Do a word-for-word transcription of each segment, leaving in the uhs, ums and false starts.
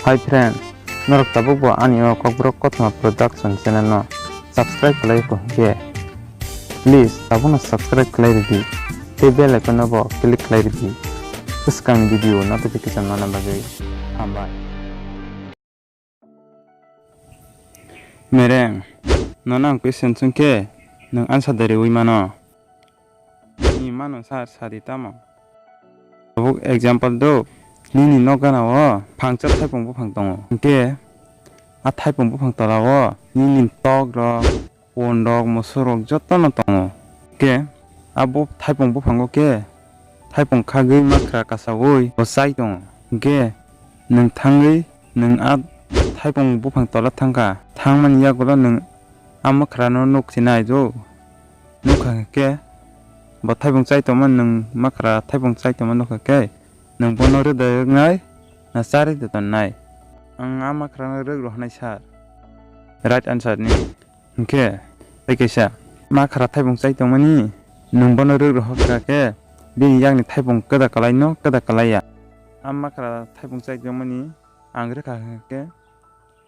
Hi friend, norok tabukbo ani o Kokborok Kothoma Production channel no subscribe khlai kho hinkhe, please tabukno subscribe khlai rwdi tei bell icon no bo click khlai rwdi bwskangni video notification manna bagwi. Hambai. Mereng, nono ang question swngkhe nwng answer da rwui mano. Ni mano sir, sadi tamo? Tabuk example do, nini nok gana o phangcha thaipung buphang tongo. Hinkhe a thaipung buphang tola o nini tok rok, pon rok, musuk rok jotono tongo. Hinkhe abo thaipung buphango khe thaipung khagwi makhra kasaui bo chai tongo. Hinkhe nwng thangwi nwng a thaipung buphang tola thangkha. Thangmani yagulo nwng a makhra no nuk sinai do. Nukha khe bo thaipung chai tongma nwng makhra thaipung chai tongma nukha khe nwng bono rwdai wngnai na charwi da tonnai? Ang a makhra no rwk rohornai sir. Right answer ni. Hinkhe tei kaisa makhra thaipung chai tongmani nwng bono rwk rohorkha khe bini yakni thaipung kwda kwlai no kwda kwlai ya. A makhra thaipung chai tongmani ang rwkha hinkhe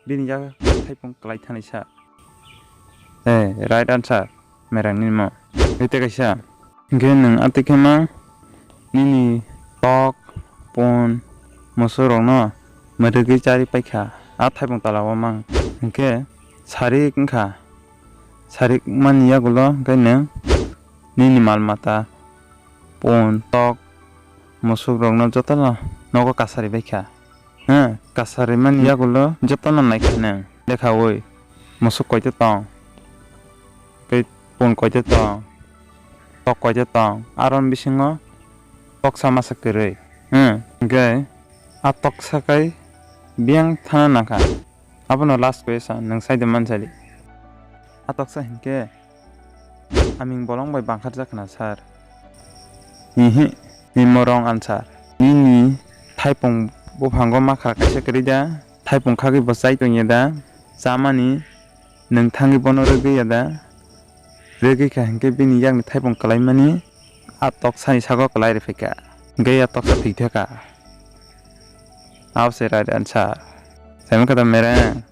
bini yak thaipung kwlai thani sa. Eh, right answer, merang nini mo. Tei kaisa, hinkhe nwng atwi khe ma nini tok, pon, musuk rokno mwrwgwi charwi paikha, a thaipung tola o mang. Hinkhe sarik wngkha, sarik mani yagulo hinkhe nwng nini mal mata, pon, tok, musuk rokno jotono nogo kasari baikha. He, kasari mani yagulo jotono naikha nwng. Lekhaui musuk koito tong, tei pon koito tong, tok koito tong, aro bisingo toksa masa kwrwi. He, hinkhe a toksa kai biyang thana nangkha. Abono last question nwng saida mansali. A toksa hinkhe aming bolong bai bangkharjak khna sir. Hihi, nimo wrong answer. Nini thaipung buphango makhra kaisa kwrwi da, thaipung khagwi bo chai tongya da, chamani nwng thangwi bono rwgwi ya da, rwgwi kha hinkhe bini yakni thaipung kwlaimani a toksani sago kwlai rwphaikha, hinkhe a toksa thwithaka. Abo se right answer. Saimwkha da mereng.